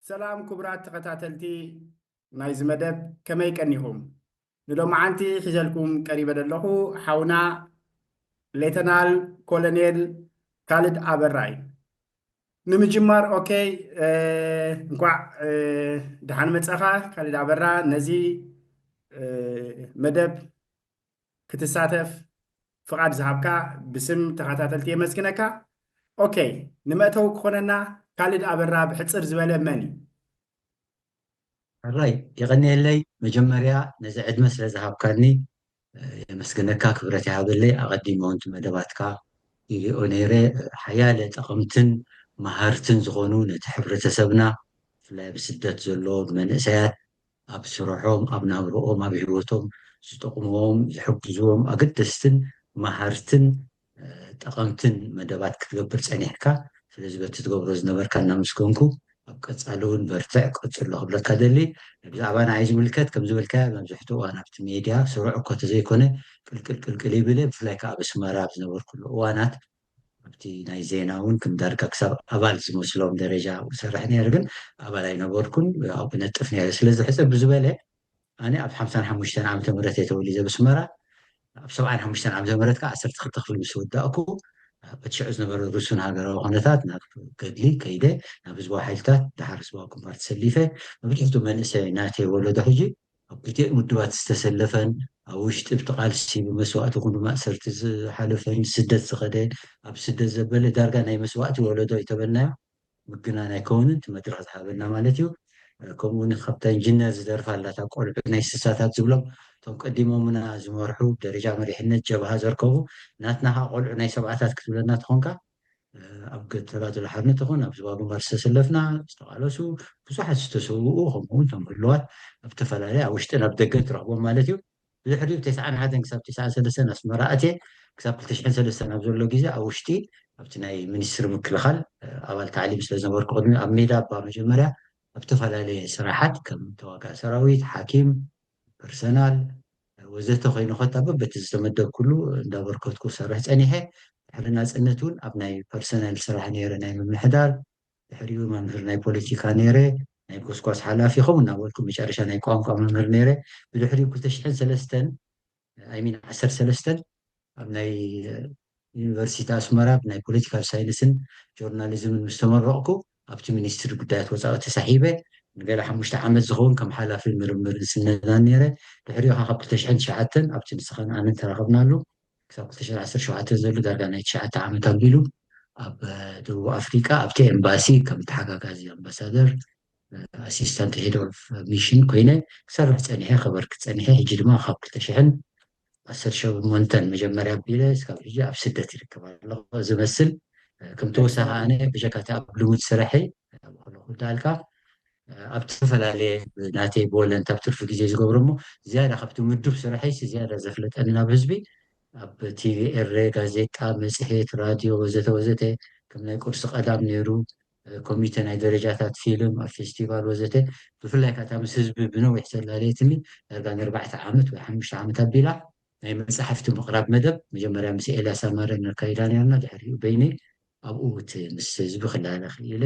ሰላም ክቡራት ተኸታተልቲ ናይዚ መደብ፣ ከመይ ቀኒኹም? ንሎማዓንቲ ሒዘልኩም ቀሪበ ዘለኹ ሓውና ሌተናል ኮሎኔል ካልድ ኣበራ እዩ። ንምጅማር፣ ኦኬ፣ እ፣ እንኳዕ፣ እ፣ ደሓን መጻኻ ካልድ ኣበራ። ነዚ፣ እ፣ መደብ ክትሳተፍ ፍቓድ ዝሃብካ ብስም ተኸታተልቲ የመስግነካ። ኦኬ፣ ንመእተዊ ክኾነና ካልድ ኣበራ ብሕጽር ዝበለ መን እዩ? ሕራይ የቐንየለይ። መጀመርያ ነዚ ዕድመ ስለ ዝሃብካኒ፣ እ፣ የመስግነካ፣ ክብረት ይሃበለይ። ኣቐዲመ እውን እቲ መደባትካ ይሪኦ ነይረ። ሓያለ ጠቐምትን መሃርትን ዝኾኑ ነቲ ሕብረተሰብና፣ ብፍላይ ኣብ ስደት ዘሎ መንእሰያት ኣብ ስርሖም፣ ኣብ ናብርኦም፣ ኣብ ህይወቶም ዝጠቕምዎም፣ ዝሕግዝዎም ኣገደስትን መሃርትን፣ እ፣ ጠቐምትን መደባት ክትገብር ጸኒሕካ። ስለዚ በቲ ትገብሮ ዝነበርካ እናመስገንኩ ኣብ ቀጻሊ እውን በርትዕ ቀጽሎ ክብለካ ደሊ። ብዛዕባ ንዓይ ዝምልከት ከም ዝበልካዮ መብዝሕትኡ እዋን ኣብቲ ሜድያ ስሩዕ እኮ ተዘይኮነ ቅልቅል ቅልቅል ይብል እየ። ብፍላይ ከዓ ኣብ ኣስመራ ኣብ ዝነበርኩሉ እዋናት ኣብቲ ናይ ዜና እውን ከም ዳርጋ ክሳብ ኣባል ዝመስሎም ደረጃ ክሰርሕ ነይረ፣ ግን ኣባል ኣይነበርኩን። ኣብኡ ነጥፍ ነይረ። ስለዚ ሕጽር ብዝበለ ኣነ ኣብ ሓምሳን ሓሙሽተን ዓመተ ምህረት እየ ተወሊደ ኣብ ኣስመራ። ኣብ ሰብዓን ሓሙሽተን ዓመተ ምህረት ከዓ ዓሰርተ ክልተ ክፍሊ ምስ ወዳእኩ፣ በቲ ሽዑ ዝነበረ ርሱን ሃገራዊ ኩነታት ናብ ገድሊ ከይደ፣ ናብ ህዝባዊ ሓይልታት፣ ደሓር ህዝባዊ ግንባር ተሰሊፈ። መብዛሕትኡ መንእሰይ ናተይ ወለዶ ሕጂ ኣብ ክልቲኤን ውድባት ዝተሰለፈን፣ ኣብ ውሽጢ ብቲ ቃልሲ ብመስዋእቲ ይኹን ብማእሰርቲ ዝሓለፈን፣ ስደት ዝኸደ፣ ኣብ ስደት ዘበለ፣ ዳርጋ ናይ መስዋእቲ ወለዶ ይተበልናዮ። ምግናን ኣይከውንን፣ እቲ መድረኽ ዝሃበና ማለት እዩ። ከምኡ እውን ካብታ ኢንጂነር ዝደርፋ ኣላታ ቆልዑ ናይ ስሳታት ዝብሎም፣ እቶም ቀዲሞምና ዝመርሑ፣ ደረጃ መሪሕነት ጀብሃ ዘርከቡ፣ ናትና ኸዓ ቆልዑ ናይ ሰብዓታት ክትብለና ተኾንካ፣ ኣብ ገ-፣ ተጋድሎ ሓርነት ይኹን ኣብ ህዝባዊ ግንባር ዝተሰለፍና፣ ዝተቓለሱ፣ ብዙሓት ዝተሰውኡ፣ ከምኡ እውን እቶም ህልዋት ኣብ ዝተፈላለየ ኣብ ውሽጥን ኣብ ደገን ትረኽቦም ማለት እዩ። ብድሕሪኡ ተስዓን ሓደን ክሳብ ተስዓን ሰለስተን ኣስመራ ኣትየ፣ ክሳብ ክልተ ሽሕን ሰለስተን ኣብ ዘሎ ግዜ ኣብ ውሽጢ ኣብቲ ናይ ሚኒስትሪ ምክልኻል፣ እ፣ ኣባል ታዕሊም ስለ ዝነበርኩ፣ ቅድሚ ኣብ ሜዳ እባ መጀመርያ ኣብ ዝተፈላለየ ስራሓት ከም ተዋጋኢ ሰራዊት፣ ሓኪም፣ ፐርሰናል፣ ወዘተ ኮይኑ፣ ከታ በበቲ ዝተመደብኩሉ እንዳበርከትኩ ክሰርሕ ጸኒሐ። ድሕሪ ናጽነት እውን ኣብ ናይ ፐርሰናል ስራሕ ነይረ፣ ናይ ምምሕዳር፣ ድሕሪኡ መምህር ናይ ፖለቲካ ነይረ፣ ናይ ጎስጓስ ሓላፊ፣ ከምኡ እናበልኩ መጨረሻ ናይ ቋንቋ መምህር ነይረ። ብድሕሪኡ ክልተ ሽሕን ሰለስተን፣ ኣይ ሚን ዓሰርተ ሰለስተን ኣብ ናይ ዩኒቨርሲቲ ኣስመራ ብናይ ፖለቲካል ሳይንስን ጆርናሊዝምን ምስ ተመረቕኩ፣ ኣብቲ ሚኒስትሪ ጉዳያት ወፃኢ ተሳሒበ። ንገለ ሓሙሽተ ዓመት ዝኸውን ከም ሓላፊ ምርምርን ስነዳን ነይረ። ድሕሪኡ ከዓ ካብ ክልተ ሽሕን ትሽዓተን ኣብቲ ንስኻን ኣነን ተራኸብናሉ ክሳብ ክልተ ሽሕን ዓሰርተ ሸውዓተን ዘሎ ዳርጋ ናይ ትሽዓተ ዓመት ኣቢሉ ኣብ፣ እ፣ ደቡብ ኣፍሪቃ ኣብቲ ኤምባሲ ከም ተሓጋጋዚ ኣምባሳደር፣ እ፣ ኣሲስታንት ሄድ ኦፍ ሚሽን ኮይነ ክሰርሕ ጸኒሐ፣ ከበርክት ጸኒሐ። ሕጂ ድማ ካብ ክልተ ሽሕን ዓሰርተ ሸሞንተን መጀመርያ ኣቢለ እስካብ ሕጂ ኣብ ስደት ይርከብ ኣለኹ። ዝመስል፣ እ፣ ከም ተወሳኺ ኣነ ብጀካ እቲ ኣብ ልሙድ ስራሐይ፣ ኣብ ከለኹ እንዳልካ፣ ኣብ ዝተፈላለየ ናተይ ብወለንታ ኣብ ትርፊ ግዜ ዝገብሮ እሞ ዝያዳ ካብቲ ምዱብ ስርሐይሲ ዝያዳ ዘፍለጠኒ ናብ ህዝቢ ኣብ ቲቪ ኤረ፣ ጋዜጣ፣ መጽሔት፣ ራድዮ ወዘተ ወዘተ ከም ናይ ቁርሲ ቀዳም ነይሩ፣ ኮሚተ ናይ ደረጃታት ፊልም ኣብ ፌስቲቫል ወዘተ። ብፍላይ ከዓ እታ ምስ ህዝቢ ብነዊሕ ዘላለየትኒ ዳርጋ ንኣርባዕተ ዓመት ወይ ሓሙሽተ ዓመት ኣቢላ ናይ መጽሓፍቲ ምቕራብ መደብ መጀመርያ ምስ ኤልያስ ኣማረ ነካይዳ ነርና፣ ድሕሪኡ በይነይ ኣብኡ እቲ ምስ ህዝቢ ክላለ ክኢለ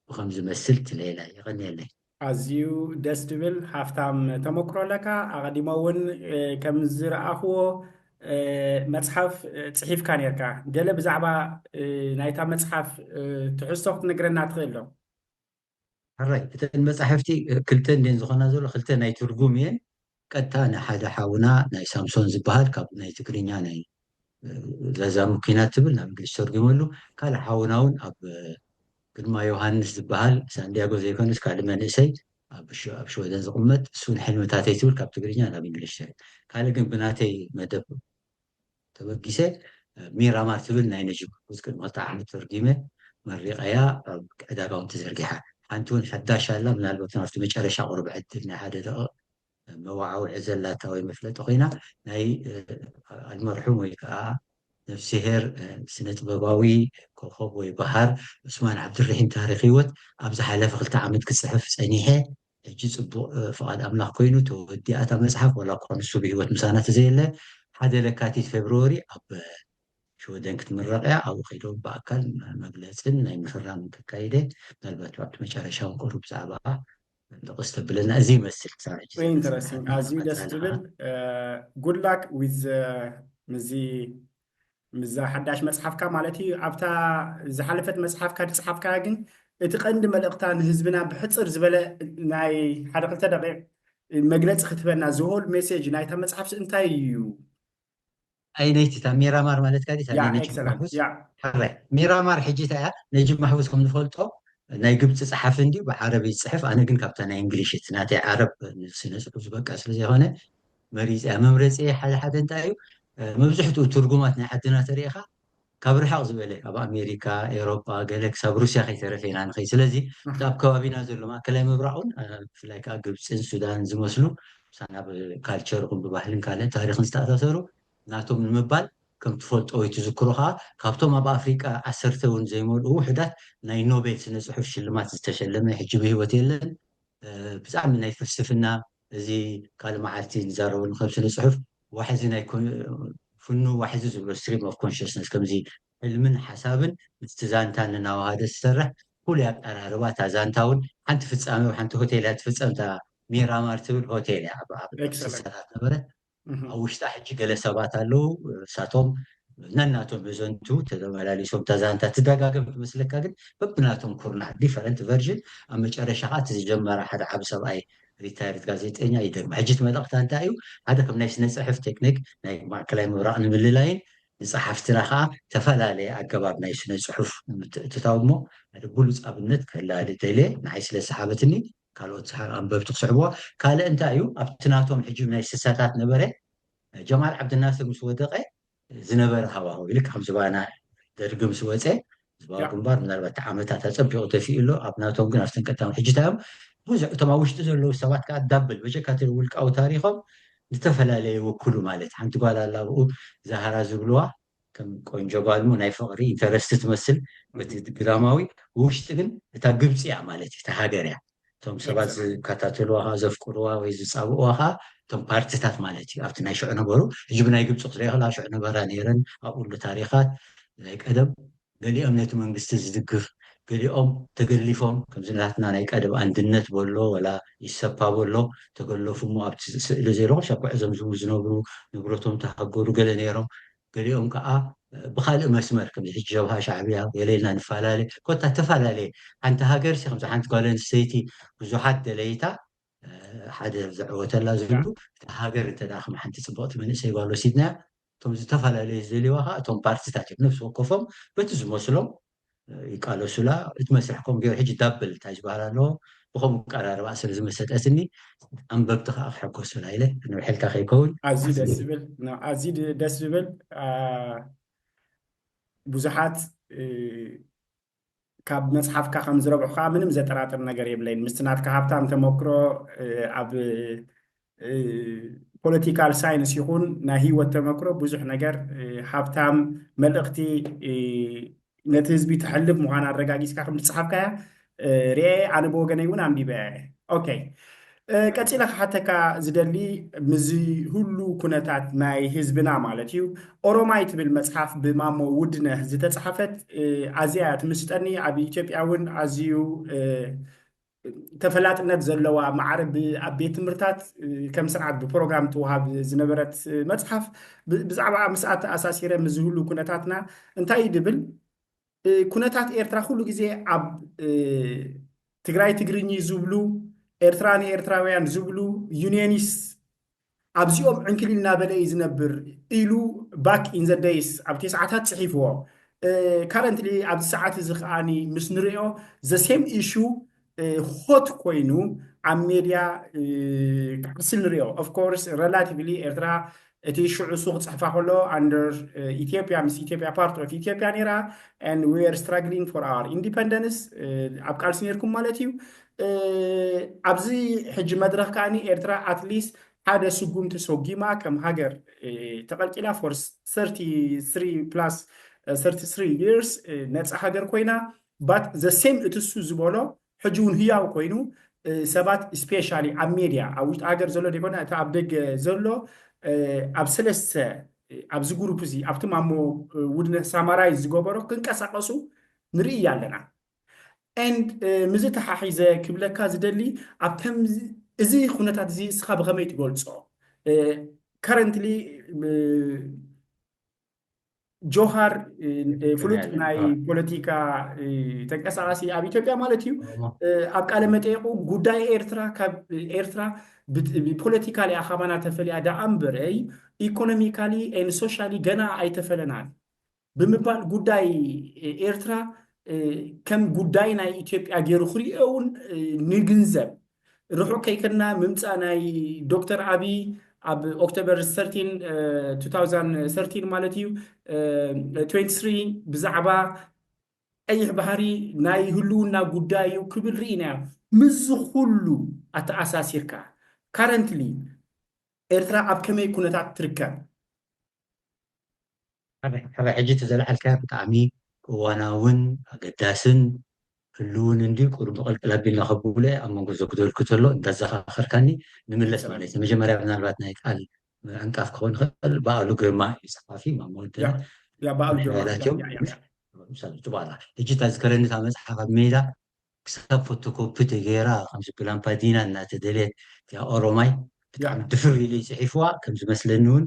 ብኸም ዝመስል ትሌላ። የቐንየለይ። ኣዝዩ ደስ ድብል ሃፍታም ተመክሮ ኣለካ። ኣቐዲሞ እውን፣ እ፣ ከም ዝረኣኽዎ፣ እ፣ መጽሓፍ፣ እ፣ ጽሒፍካ ነርካ። ገለ ብዛዕባ፣ እ፣ ናይታ መጽሓፍ፣ እ፣ ትሕዝቶ ክትነግረና ትኽእል ዶ? ሕራይ፣ እተን መጻሕፍቲ፣ እ፣ ክልተ እንድየን ዝኾና ዘሎ፣ ክልተ ናይ ትርጉም እየን። ቀጥታ ንሓደ ሓውና ናይ ሳምሶን ዝበሃል ካብ ናይ ትግርኛ ናይ፣ እ፣ ዛዛሚ ኲናት ትብል ናብ እንግሊሽ ተርጉመሉ። ካልእ ሓውና እውን ኣብ፣ እ፣ ግርማ ዮሃንስ ዝበሃል ሳንዲያጎ ዘይኮነስ ካልእ መንእሰይ ኣብ ሽ-፣ ኣብ ሽወደን ዝቕመጥ፣ እሱን ሕልምታተይ ትብል ካብ ትግርኛ ናብ እንግሊሽ ተር-፣ ካልእ ግን ብናተይ መደብ ተበጊሰ፣ እ፣ ሚራማር ትብል ናይ ነጂብ ቅዱስ ቅድሚ ክልተ ዓመት ተርጊመ መሪቐያ ኣብ ዕዳጋ እውን ተዘርጊሓ። ሓንቲ እውን ሓዳሽ ኣላ፣ ምናልባት ናብቲ መጨረሻ ቁሩብ ዕድል ናይ ሓደ ደቂቕ መወዓውዒ ዘላታ ወይ መፍለጢ ኮይና፣ ናይ፣ እ፣ ኣልመርሑም ወይ ከዓ ነፍስሄር፣ እ፣ ስነ ጥበባዊ ኮኸብ ወይ በሃር ዑስማን ዓብድርሒም ታሪኽ ህይወት ኣብ ዝሓለፈ ክልተ ዓመት ክጽሕፍ ጸኒሐ። ሕጂ ጽቡቕ፣ እ፣ ፍቓድ ኣምላኽ ኮይኑ ተወዲኣ እታ መጽሓፍ፣ ዋላ እኳ ንሱ ብህይወት ምሳና ተዘየለ። ሓደ ለካቲት ፌብርዋሪ ኣብ፣ እ፣ ሽወደን ክትምረቕ እያ። ኣብኡ ከይደ ብኣካል መግለፅን ናይ ምፍራም ክካይደ፣ ምናልባት ኣብቲ መጨረሻ እውን ቁሩብ ብዛዕባ ጠቕስ ተብለና። እዚ ይመስል ክሳብ ሕጂ። ኣዝዩ ደስ ዝብል። Good luck with ምዚ ምዛ ሓዳሽ መፅሓፍካ ማለት እዩ። ኣብታ ዝሓለፈት መፅሓፍካ ዝፅሓፍካያ ግን እቲ ቀንዲ መልእኽታ ንህዝብና ብሕፅር ዝበለ ናይ ሓደ ክልተ ደቂቕ መግለፂ ክትበና፣ ዝሆል ሜሴጅ ናይታ መፅሓፍ እንታይ እዩ? ኣይ፣ ናይቲ እታ ሚራማር ማለት ካ ያ፣ excellent። ያ። ሚራማር ሕጂ እታ እያ። ነጂ ማሕፉዝ ከም ንፈልጦ ናይ ግብፂ ፀሓፊ እንዲ ብዓረብ ይፅሕፍ። ኣነ ግን ካብታ ናይ እንግሊሽ እቲ ናተይ ዓረብ ስነ ፅሑፍ ዝበቃ ስለ ዘይኮነ መሪፀ እያ። መምረፂ ሓደ ሓደ እንታይ እዩ፣ መብዝሕትኡ ትርጉማት ናይ ዓድና ተሪኢኻ ካብ ርሕቕ ዝበለ፣ ካብ ኣሜሪካ፣ ኤሮጳ፣ ገለ ክሳብ ሩስያ ከይተረፈ ኢና ንኸይድ። ስለዚ እቲ ኣብ ከባቢና ዘሎ ማእከላይ ምብራቕ እውን ብፍላይ ከዓ ግብፅን ሱዳን ዝመስሉ ምሳና ብካልቸር ይኹን ብባህልን ካልእ ታሪኽን ዝተኣሳሰሩ ናቶም ንምባል ከም ትፈልጦ ወይ ትዝክሮ ከዓ ካብቶም ኣብ ኣፍሪቃ ዓሰርተ እውን ዘይመልኡ ውሕዳት ናይ ኖቤል ስነ ፅሑፍ ሽልማት ዝተሸለመ ሕጂ ብህይወት የለን። ብጣዕሚ ናይ ፍልስፍና፣ እዚ ካልእ መዓልቲ ንዛረበሉ፣ ከም ስነ ፅሑፍ ዋሕዚ ናይ ፍኑ ዋሕዚ ዝብሎ stream of consciousness፣ ከምዚ ሕልምን ሓሳብን ምስቲ ዛንታ እናዋሃደ ዝሰርሕ ፍሉይ ኣቀራርባ። እታ ዛንታ እውን ሓንቲ ፍፃመ፣ ሓንቲ ሆቴል እያ ትፍፀም። እታ ሚራማር ትብል ሆቴል እያ ኣብ ስሳታት ነበረት። ኣብ ውሽጣ ሕጂ ገለ ሰባት ኣለዉ፣ እሳቶም ነናቶም የዘንቱ ተመላሊሶም። እታ ዛንታ ትደጋገም ትመስለካ፣ ግን በብናቶም ኩርናዕ different version። ኣብ መጨረሻ ከዓ እቲ ዝጀመረ ሓደ ዓብ ሰብኣይ ሪታይርድ ጋዜጠኛ ይደግማ። ሕጂ እቲ መልእኽታ እንታይ እዩ? ሓደ ከም ናይ ስነ ፅሕፍ ቴክኒክ ናይ ማእከላይ ምብራቕ ንምልላይን ንፀሓፍትና ከዓ ተፈላለየ ኣገባብ ናይ ስነ ፅሑፍ ንምትእትታው እሞ ሓደ ብሉፅ ኣብነት ክህልኣሊ ደልየ፣ ንዓይ ስለ ዝሰሓበትኒ ካልኦት ኣንበብቲ ክስሕብዋ። ካልእ እንታይ እዩ ኣብቲ ናቶም ሕጂ ናይ ስሳታት ነበረ ጀማል ዓብድናስር ምስ ወደቐ ዝነበረ ሃዋሁ ኢሉ ከም ዝባና ደርጊ ምስ ወፀ ዝባዊ ግንባር ምናልባት ዓመታት ኣፀቢቑ ተፊኡ ኣሎ። ኣብ ናቶም ግን ኣብተን ቀዳም ሕጂ ታዮም ብዙሕ እቶም ኣብ ውሽጢ ዘለዉ ሰባት ከዓ ዳብል በጀካቲ ውልቃዊ ታሪኾም ዝተፈላለየ ይውክሉ ማለት። ሓንቲ ጓል ኣላ ኣብኡ ዛህራ ዝብልዋ ከም ቆንጆ ጓል እሞ ናይ ፍቕሪ ኢንተረስት ትመስል በቲ ግዳማዊ ውሽጢ ግን እታ ግብፂ እያ ማለት እዩ፣ እታ ሃገር እያ። እቶም ሰባት ዝከታተልዋ ከዓ ዘፍቅርዋ ወይ ዝፃብእዋ ከዓ እቶም ፓርቲታት ማለት እዩ። ኣብቲ ናይ ሽዑ ነበሩ ሕጂ ብናይ ግብፂ ክትሪኦ ከላ ሽዑ ነበራ ነይረን ኣብ ኩሉ ታሪኻት ናይ ቀደም ገሊኦም ነቲ መንግስቲ ዝድግፍ ገሊኦም ተገሊፎም ከምዚ ናትና ናይ ቀደም ኣንድነት በሎ ወላ ኢሰፓ በሎ ተገለፉ እሞ ኣብቲ ስእሊ ዘለኹ ሸኩዕ ዘምዝሙ ዝነብሩ ንብረቶም ተሃገሩ ገለ ነይሮም። ገሊኦም ከዓ ብካልእ መስመር ከምዚ ሕጂ ጀብሃ ሻዕብያ ገለ ኢልና ንፈላለ ኮታ ተፈላለየ ሓንቲ ሃገር ሲ ከምዚ ሓንቲ ጓል ኣንስተይቲ ብዙሓት ደለይታ ሓደ ዘዕወተላ ዝብሉ እታ ሃገር እንተ ደኣ ከም ሓንቲ ፅብቕቲ መንእሰይ ጓል ወሲድናያ እቶም ዝተፈላለዩ ዝደልይዋ ከዓ እቶም ፓርቲታት እዮም ነፍሲ ወከፎም በቲ ዝመስሎም ይቃለሱላ። እቲ መስርሕኩም ገይሩ ሕጂ ዳብል እንታይ ዝበሃል ኣለዎ ብከምኡ ቀራርባ ስለ ዝመሰጠትኒ ኣንበብቲ ከዓ ክሕጎሱላ ኢለ ንውሕልካ ከይከውን ኣዝዩ ደስ ዝብል ኣዝዩ ደስ ዝብል ብዙሓት ካብ መፅሓፍካ ከም ዝረብሑ ከዓ ምንም ዘጠራጥር ነገር የብለይን ምስቲ ናትካ ሃብታም ተመክሮ ኣብ ፖለቲካል ሳይንስ ይኹን ናይ ህይወት ተመክሮ ብዙሕ ነገር ሃብታም መልእኽቲ ነቲ ህዝቢ ተሕልፍ ምዃን ኣረጋጊፅካ ከም ዝፀሓፍካያ ርኤ ኣነ ብወገነይ እውን ኣንቢበ ኦኬ ቀፂለ ክሓተካ ዝደሊ ምዚ ሁሉ ኩነታት ናይ ህዝብና ማለት እዩ ኦሮማይ ትብል መፅሓፍ ብማሞ ውድነህ ዝተፃሓፈት ኣዝያ ትምስጠኒ ኣብ ኢትዮጵያ እውን ኣዝዩ ተፈላጥነት ዘለዋ ማዕረ ኣብ ቤት ትምህርታት ከም ስርዓት ብፕሮግራም ትወሃብ ዝነበረት መፅሓፍ ብዛዕባ ምስኣ ተኣሳሲረ ምዚ ሁሉ ኩነታትና እንታይ እዩ ድብል ኩነታት ኤርትራ ኩሉ ግዜ ኣብ ትግራይ ትግርኝ ዝብሉ ኤርትራ ንኤርትራውያን ዝብሉ ዩኒየኒስት ኣብዚኦም ዕንክሊል እናበለ እዩ ዝነብር ኢሉ back in the days ኣብ ቴስዓታት ፅሒፍዎ currently ኣብዚ ሰዓት እዚ ከዓኒ ምስ ንሪኦ the same issue hot ኮይኑ ኣብ ሜድያ ክዓስል ንሪኦ of course relatively ኤርትራ እቲ ሽዑ እሱ ክፅሕፋ ከሎ under ኢትዮጵያ ምስ ኢትዮጵያ part of ኢትዮጵያ ነይራ and we were struggling for our independence ኣብ ቃልሲ ነይርኩም ማለት እዩ ኣብዚ ሕጂ መድረክ ከዓኒ ኤርትራ at least ሓደ ስጉምቲ ሰጊማ ከም ሃገር ተቐልቂላ for thirty-three plus thirty-three years ነፃ ሃገር ኮይና but the same እቲ እሱ ዝበሎ ሕጂ እውን ህያው ኮይኑ ሰባት especially ኣብ ሜድያ ኣብ ውሽጢ ሃገር ዘሎ ዘይኮነ እቲ ኣብ ደገ ዘሎ ኣብ ሰለስተ ኣብዚ ግሩፕ እዚ ኣብቲ ማሞ ውድነ ሳማራይ ዝገበሮ ክንቀሳቀሱ ንርኢ ኣለና። And ምዚ ተሓሒዘ ክብለካ ዝደሊ ኣብ ከም እዚ ኩነታት እዚ እስኻ ብኸመይ ትገልጾ? Currently ጆሃር ፍሉጥ ናይ ፖለቲካ ተንቀሳቃሲ ኣብ ኢትዮጵያ ማለት እዩ። ኣብ ቃለ መጠየቁ ጉዳይ ኤርትራ ካብ ኤርትራ ብፖለቲካሊ ኣኻባና ተፈልያ ደኣ እምበረይ economically and socially ገና ኣይተፈለናን ብምባል ጉዳይ ኤርትራ ከም ጉዳይ ናይ ኢትዮጵያ ገይሩ ክሪኦ እውን ንግንዘብ። ርሑቅ ከይከድና ምምፃእ ናይ ዶክተር ኣብይ ኣብ ኦክቶበር thirteen two thousand thirteen ማለት እዩ twenty three ብዛዕባ ቀይሕ ባህሪ ናይ ህልውና ጉዳይ እዩ ክብል ርኢናዮ። ምስዚ ኩሉ ኣተኣሳሲርካ currently ኤርትራ ኣብ ከመይ ኩነታት ትርከብ? ሕራይ ሕጂ እቲ ዘልዓልካዮ ብጣዕሚ እዋናውን ኣገዳስን ህልውን እንዲ ቁሩብ ቅልቅል ኣቢልና ከብሎ ኣብ መንጎ ዘጉደልኩ ዘሎ እንዳዘኻኸርካኒ ንምለስ ማለት እዩ። መጀመርያ ምናልባት ናይ ቃል ምዕንቃፍ ክኸውን ይኽእል። በዓሉ ግርማ እዩ ጸሓፊ ማሞ ወደነ። ያ በዓሉ ግርማ ላትዮም ያ፣ ያ፣ ያ። ምሳሌ ትባላ ሕጂ እታ ዝከረኒ እታ መጽሓፍ ኣብ ሜዳ ክሳብ ፎቶኮፒ ተገይራ ከምዚ ብላምፓዲና እናተደልየት እቲኣ ኦሮማይ ብጣዕሚ ድፍር ኢሉ ይፅሒፍዋ ከም ዝመስለኒ እውን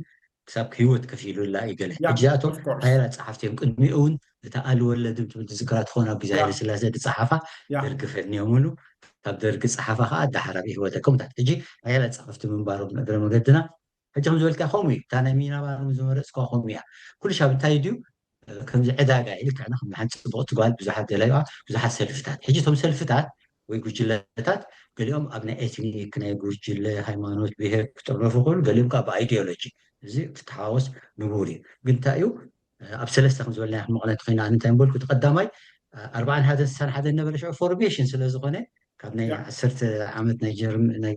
ክሳብ ህይወት ከፊሉላ እዩ ገለ ያ፣ ሕጂ እዚኣቶም of course። ሓያላት ፀሓፍቲ እዮም ቅድሚኡ እውን እታ ኣልወለድም ትብል ትዝክራ ትኾን ኣብ ግዜ ያ። ሃይለ ስላሴ ዝፀሓፋ ያ። ደርጊ ፈንዮምሉ ካብ ደርጊ ፀሓፋ ከዓ ዳሕር ኣብ ኢህወደግ ከምታት ሕጂ ሓያላት ፀሓፍቲ ምንባሮም እግረ መገድና ሕጂ ከም ዝበልካ ከምኡ እዩ እታ ናይ ሚናባር ዝመረፅኳ ከምኡ እያ ኩሉ ሻብ እንታይ ድዩ ከምዚ ዕዳጋ ኢልካ ከም ሓንቲ ፅቡቅቲ ጓል ብዙሓት ደላይዋ ብዙሓት ሰልፍታት ሕጂ እቶም ሰልፍታት ወይ ጉጅለታት ገሊኦም ኣብ ናይ ኤትኒክ ናይ ጉጅለ ሃይማኖት ብሄር ክጥረፉ ክእሉ ገሊኦም ከዓ ብኣይዲዮሎጂ እዚ ክተሓወስ ንቡር እዩ ግን እንታይ እዩ ኣብ ሰለስተ ከም ዝበልና ክንመቕለ እንተኮይና ኣነ እንታይ ምበልኩ እቲ ቀዳማይ ኣርባዓን ሓደን ስሳን ሓደን ነበረ ሽዑ ፎርሜሽን ስለ ዝኾነ ካብ ናይ ያ። ዓሰርተ ዓመት ናይ ጀርም ናይ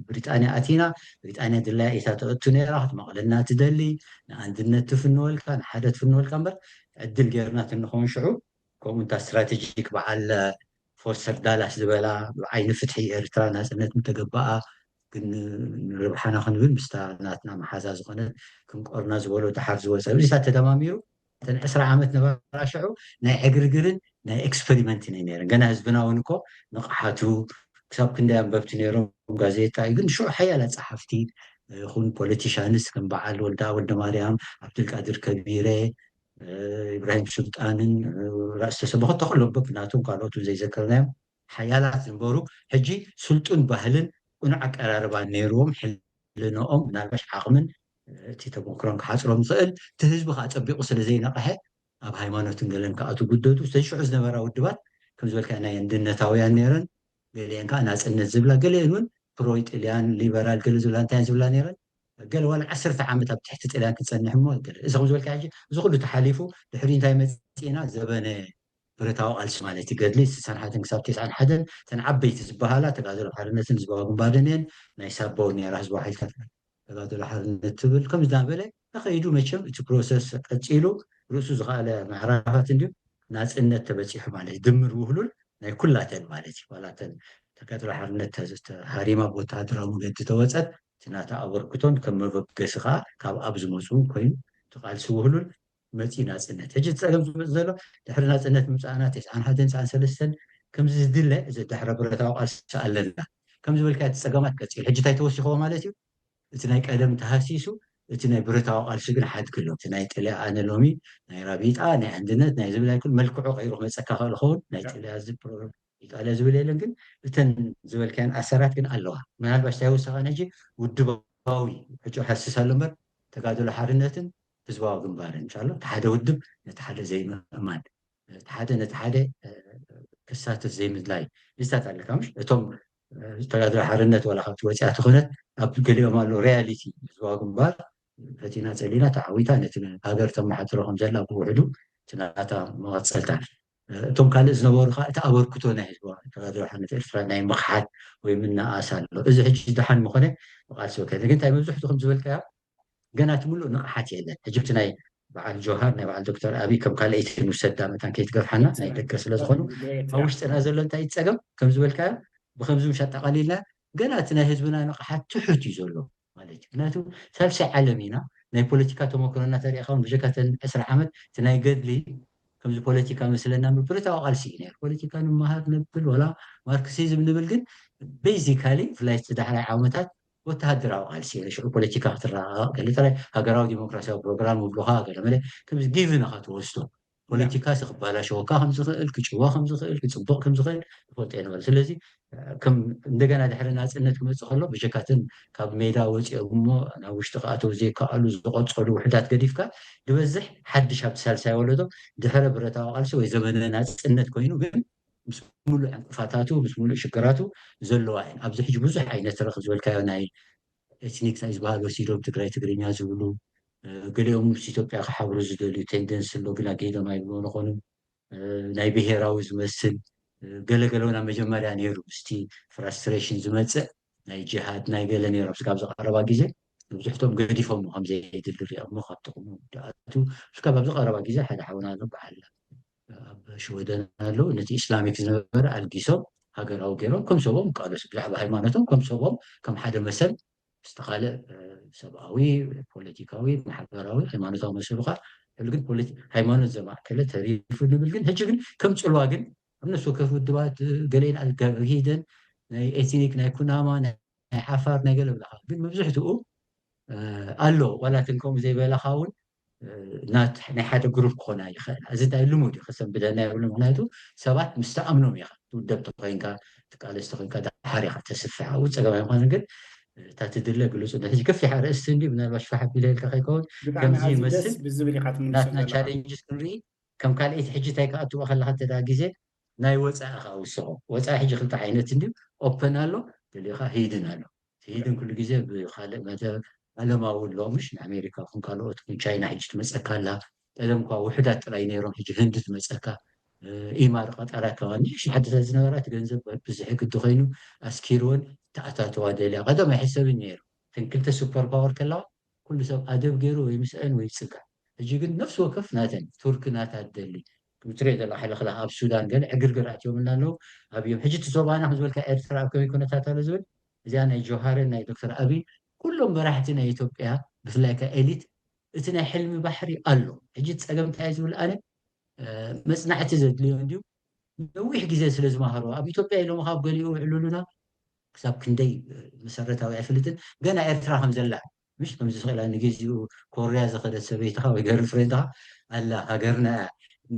ብሪጣንያ ኣቲና ብሪጣንያ ድላያ ኢታ ተእቱ ነራ ክትመቕለና ትደሊ ንኣንድነት ትፍንወልካ ንሓደ ትፍንወልካ እምበር ዕድል ጌርና ትንኸውን ሽዑ ከምኡ እንታ ስትራቴጂክ በዓል ፎስተር ዳላስ ዝበላ ብዓይኒ ፍትሒ ኤርትራ ናፅነት ምተገበኣ ግን ንርብሓና ክንብል ምስታ ናትና መሓዛ ዝኾነ ክንቆርና ዝበሎ ድሓር ዝወፀ እዚታት ተደማሚሩ እተን ዕስራ ዓመት ነበራ ሽዑ ናይ ዕግርግርን ናይ ኤክስፐሪመንትን እዩ ነይረን ገና ህዝብና እውን እኮ ንቕሓቱ ክሳብ ክንደይ ኣንበብቲ ነይሮም ጋዜጣ እዩ ግን ሽዑ ሓያላት ፀሓፍቲ ይኹን ፖለቲሻንስ ከም በዓል ወልዳ ወልደ ማርያም ኣብዱልቃድር ከቢረ ኢብራሂም ሱልጣንን ራእሲ ተሰበኸ ተኽሎም በብናቶም ካልኦትን ዘይዘከርናዮም ሓያላት ዝንበሩ ሕጂ ስልጡን ባህልን ቁኑዕ ኣቀራርባን ነይርዎም ሕልንኦም ምናልባሽ ዓቕምን እቲ ተመክሮም ክሓፅሮም ዝኽእል እቲ ህዝቢ ከዓ ፀቢቑ ስለ ዘይነቕሐ ኣብ ሃይማኖትን ገለን ከዓ ትጉደዱ ስለዚ ሽዑ ዝነበራ ውድባት ከም ዝበልካ ናይ ኣንድነታውያን ነይረን ገሊአን ከዓ ናፅነት ዝብላ ገሊአን እውን ፕሮይ ጥልያን ሊበራል ገለ ዝብላ እንታይ ዝብላ ነይረን ገለ ዋላ ዓሰርተ ዓመት ኣብ ትሕቲ ጥልያን ክፀንሕ እሞ ገለ እዚ ከም ዝበልካ ሕጂ እዚ ኩሉ ተሓሊፉ ድሕሪ እንታይ መፂና ዘበነ ብረታዊ ቃልሲ ማለት እዩ ገድሊ ስሳን ሓደን ክሳብ ተስዓን ሓደን እተን ዓበይቲ ዝበሃላ ተጋደሎ ሓርነትን ህዝባዊ ግንባርን እየን ናይ ሳባው ነራ ህዝባዊ ሓይልታት ተጋደሎ ሓርነት ትብል ከም ዝናበለ ተኸይዱ መቸም እቲ ፕሮሰስ ቀፂሉ ርእሱ ዝኸኣለ ምዕራፋት እንድዩ ናፅነት ተበፂሑ ማለት ድምር ውህሉል ናይ ኩላተን ማለት እዩ ዋላተን ተጋድሎ ሓርነት ተሃሪማ ብወተሃደራዊ መገዲ ተወፀት እቲ ናታ ኣበርክቶን ከም መበገሲ ከዓ ካብ ኣብ ዝመፁ ኮይኑ ተቃልሲ ውህሉል መፂ ናፅነት ሕጂ ፀገም ዝመፅ ዘሎ ድሕሪ ናፅነት ምምፃእና ተስዓን ሓደን ተስዓን ሰለስተን ከምዚ ዝድለ እዚ ድሕረ ብረታዊ ቃልሲ ኣለና ከም ዝበልካ እቲ ፀገማት ቀፂሉ ሕጂ እንታይ ተወሲኽዎ ማለት እዩ እቲ ናይ ቀደም ተሃሲሱ እቲ ናይ ብረታዊ ቃልሲ ግን ሓድግሎ እቲ ናይ ጥልያ ኣነ ሎሚ ናይ ራቢጣ ናይ ኣንድነት ናይ ዝብል ኣይኩን መልክዑ ቀይሩ ክመፀካ ክእል ኸውን ናይ ጥልያ እዚ ፕሮግራም ኢጣልያ ዝብል የለን ግን እተን ዝበልካያን ኣሰራት ግን ኣለዋ ምናልባሽ እንታይ ወሰኻን ሕጂ ውድባዊ ሕጂ ሃስስ ኣሎ እምበር ተጋድሎ ሓርነትን ህዝባዊ ግንባርን እንሻሎ እቲ ሓደ ውድብ ነቲ ሓደ ዘይምእማን እቲ ሓደ ነቲ ሓደ ክሳተፍ ዘይምድላይ ምስታት ኣለካ ምሽ እቶም ተጋድሎ ሓርነት ዋላ ካብቲ ወፂኣ ትኾነት ኣብ ገሊኦም ኣሎ ሪያሊቲ ህዝባዊ ግንባር ፈቲና ፀሊና ተዓዊታ ነቲ ሃገር ተመሓድሮ ከም ዘላ ብውሕዱ እቲ ናታ መቐፀልታ እቶም ካልእ ዝነበሩ ከዓ እቲ ኣበርክቶ ናይ ህዝባዊ ተጋድሎ ሓርነት ኤርትራ ናይ ምኽሓድ ወይ ምንኣስ ኣሎ እዚ ሕጂ ደሓን ምኾነ ብቃልሲ ወከለ ግን እንታይ መብዝሕቱ ከም ዝበልካዮ ገና እቲ ምሉእ ንቕሓት የለን ሕጂ እቲ ናይ በዓል ጆሃር ናይ በዓል ዶክተር ኣብይ ከም ካልኣይቲ ንውሰዳ መታን ከይትገፍሓና ናይ ደገ ስለ ዝኾኑ ኣብ ውሽጥና ዘሎ እንታይ ፀገም ከም ዝበልካዮ ብከምዚ ምሽ ኣጠቃሊልና ገና እቲ ናይ ህዝብና ንቕሓት ትሑት እዩ ዘሎ ማለት እዩ ምክንያቱ ሳልሳይ ዓለም ኢና ናይ ፖለቲካ ተመክሮና ተሪእኻ እውን ብጀካተን ዕስራ ዓመት እቲ ናይ ገድሊ ከምዚ ፖለቲካ መስለና ምብርታዊ ቃልሲ እዩ ነይሩ። ፖለቲካ ንመሃር ነብል ወላ ማርክሲዝም ንብል፣ ግን ቤዚካሊ ብፍላይ እቲ ዳሕራይ ዓመታት ወተሃደራዊ ቃልሲ እዩ። ሽዑ ፖለቲካ ክትረጋገጥ ገለ ጥራይ ሃገራዊ ዲሞክራሲያዊ ፕሮግራም ይብሉኻ፣ ገለ መለ ከምዚ ጊቭን ኢኻ ትወስዶ። ፖለቲካ ክባላሸወካ ከም ዝኽእል፣ ክጭወ ከም ዝኽእል፣ ክጽብቕ ከም ዝኽእል ይፈልጦ እየ ነበረ። ስለዚ ከም እንደገና ድሕሪ ናጽነት ክመጽእ ከሎ ብጀካትን ካብ ሜዳ ወጺኦም እሞ ናብ ውሽጢ ክኣተው ዘይከኣሉ ዝቐጸሉ ውሕዳት ገዲፍካ፣ ዝበዝሕ ሓድሽ ኣብቲ ሳልሳይ ወለዶ ድሕረ ብረታዊ ቃልሲ ወይ ዘመነ ናጽነት ኮይኑ፣ ግን ምስ ሙሉእ ዕንቅፋታቱ፣ ምስ ሙሉእ ሽግራቱ ዘለዋ እየን። ኣብዚ ሕጂ ብዙሕ ዓይነት ረኽ ዝበልካዮ ናይ ኤትኒክ ናይ ዝበሃሉ ወሲዶም ትግራይ ትግርኛ ዝብሉ፣ እ፣ ገሊኦም ምስ ኢትዮጵያ ክሓብሩ ዝደልዩ ቴንደንስ ኣሎ፣ ግን ኣገይዶም ኣይብልዎ ንኾኑ። እ፣ ናይ ብሄራዊ ዝመስል፣ እ፣ ገለገለ እውን ኣብ መጀመርያ ነይሩ፣ ምስቲ ፍራስትሬሽን ዝመጽእ ናይ ጅሃድ ናይ ገለ ነይሮም። እስካብ ዝቐረባ ግዜ መብዝሕቶም ገዲፎም ከም ዘየድሊ ሪኦም እሞ ካብ ጥቕሙ ዝኣቱ። እስካብ ኣብዚ ቀረባ ግዜ ሓደ ሓውና ኣሎ በዓል ኣብ ሽወደን ኣለዉ። ነቲ ኢስላሚክ ዝነበረ ኣልጊሶም ሃገራዊ ገይሮም ከም ሰቦም ይቃለሱ። ብዛዕባ ሃይማኖቶም ከም ሰቦም፣ ከም ሓደ መሰል፣ ምስቲ ካልእ፣ እ፣ ሰብኣዊ፣ ፖለቲካዊ፣ ማሕበራዊ፣ ሃይማኖታዊ መሰሉ ከዓ ይሕሉ። ግን ፖለቲ-፣ ሃይማኖት ዘማእከለ ተሪፉ ንብል፣ ግን ሕጂ ግን ከም ጽልዋ ግን ኣብ ነፍሲ ወከፍ ውድባት፣ እ፣ ገሌን ኣልጋሂደን ናይ ኤትኒክ፣ ናይ ኩናማ፣ ናይ ናይ ዓፋር፣ ናይ ገለ ብለኻ። ግን መብዝሕትኡ፣ እ፣ ኣሎ፣ ዋላ እተን ከምኡ ዘይበላኻ እውን፣ እ፣ ናት-፣ ናይ ሓደ ግሩፕ ክኾና ይኽእላ። እዚ እንታይ ልሙድ እዩ፣ ከሰንብደና የብሉ። ምኽንያቱ ሰባት ምስ ተኣምኖም ኢኻ ትውደብ ተኾይንካ፣ ትቃለስ ተኾይንካ፣ ደሓር ኢኻ ተስፍሕ። ኣብኡ ጸገም ኣይኮነን፣ ግን እታ ትድለ ግልጹነት። ሕጂ ገፊሕ ኣርእስቲ እንድዩ፣ ምናልባት ሽፋሕ ኣቢለ ኢልካ ከይከውን፣ ብጣዕሚ ከምዚ ኣብዚ ይመስል ደስ ብዝብል ኢኻ ትምልሶ ናትና ዘለኻ። ቻሌንጅስ ክንርኢ፣ ከም ካልኣይቲ ሕጂ እንታይ ክኣትዎ ከለኻ እንተ ደኣ ግዜ ናይ ወጻኢ ከኣ ውስኾ። ወጻኢ ሕጂ ክልተ ዓይነት እንድዩ፣ ኦፐን ኣሎ፣ ገሊኡ ከኣ ሂድን ኣሎ። እቲ ሂድን ኩሉ ግዜ ብኻልእ መደብ ዓለማዊ ኣሎ፣ ምሽ ንኣሜሪካ ኹን ካልኦት ኹን ቻይና ሕጂ ትመጸካ ኣላ። ቀደም እኳ ውሑዳት ጥራይ ነይሮም፣ ሕጂ ህንዲ ትመጸካ። እ፣ ኢማር ቀጠር ኣካባቢ ንእሽቶ ሓድታት ዝነበራ፣ እቲ ገንዘብ ብዝሒ ግዲ ኮይኑ ኣስኪርወን ተኣታተዋ ደልያ። ቀደም ኣይሕሰብን ነይሩ። እተን ክልተ ሱፐር ፓወር ከለዋ ኩሉ ሰብ ኣደብ ገይሩ ወይ ምስአን ወይ ይጽጋዕ። ሕጂ ግን ነፍሲ ወከፍ ናተን፣ ቱርክ ናታ ትደሊ። ክትሪኦ ዘለኻ ሕልኽላኽ ኣብ ሱዳን ገለ ዕግርግር ኣትዮምልና ኣለዉ። ኣብዮም ሕጂ እቲ ዞባና ከም ዝበልካ ኤርትራ ኣብ ከመይ ኩነታት ኣሎ ዝብል፣ እዚኣ ናይ ጆሃርን ናይ ዶክተር ኣብይ ኩሎም መራሕቲ ናይ ኢትዮጵያ ብፍላይ ከ ኤሊት እቲ ናይ ሕልሚ ባሕሪ ኣሎ። ሕጂ እቲ ጸገም እንታይ እየ ዝብል ኣነ፣ እ፣ መጽናዕቲ ዘድልዮ እንድዩ። ነዊሕ ግዜ ስለ ዝመሃሩ ኣብ ኢትዮጵያ ኢሎም ካብ ገሊኡ ውዕሉሉና ክሳብ ክንደይ መሰረታዊ ኣይፈልጥን። ገና ኤርትራ ከም ዘላ ምሽ ከምዚ ዝኽእላ ንግዜኡ ኮርያ ዝኸደት ሰበይትኻ ወይ ገርል ፍሬንድኻ ኣላ ሃገርና እያ።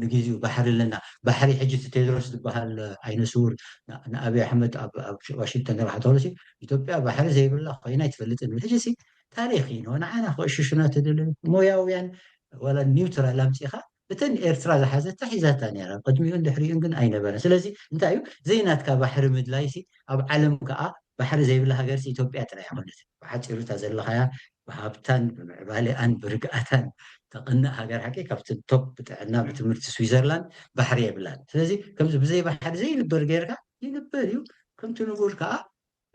ንግዜኡ ባሕሪ ኣለና። ባሕሪ ሕጂ እቲ ቴድሮስ ዝበሃል ዓይነ ስውር ን-፣ ንኣብይ ኣሕመድ ኣብ፣ ኣብ ዋሽንግተን ገለ ሓተወለሲ ኢትዮጵያ ባሕሪ ዘይብላ ኮይና ኣይትፈልጥን። ሕጂ ሲ ታሪኽ እዩ ንዓና ክቕሽሹና ተደለዩ ሞያውያን ዋላ ኒውትራል ኣምጺኻ እተን ኤርትራ ዝሓዘታ ሒዛታ ነይራ። ቅድሚኡን ድሕሪኡን ግን ኣይነበረን። ስለዚ እንታይ እዩ ዘይናትካ ባሕሪ ምድላይ ሲ ኣብ ዓለም ከኣ ባሕሪ ዘይብላ ሃገር ሲ ኢትዮጵያ ጥራይ ኣይኮነት። ብሓጺሩ እታ ዘለኻያ ብሃብታን ብምዕባሌኣን ብርግኣታን ተቐንእ ሃገር ሓቂ ካብቲ ቶፕ ብጥዕና ብትምህርቲ ስዊዘርላንድ ባሕሪ የብላን። ስለዚ ከምዚ ብዘይ ባሕሪ ዘይንበር ጌርካ ይንበር እዩ። ከምቲ ንቡር ከኣ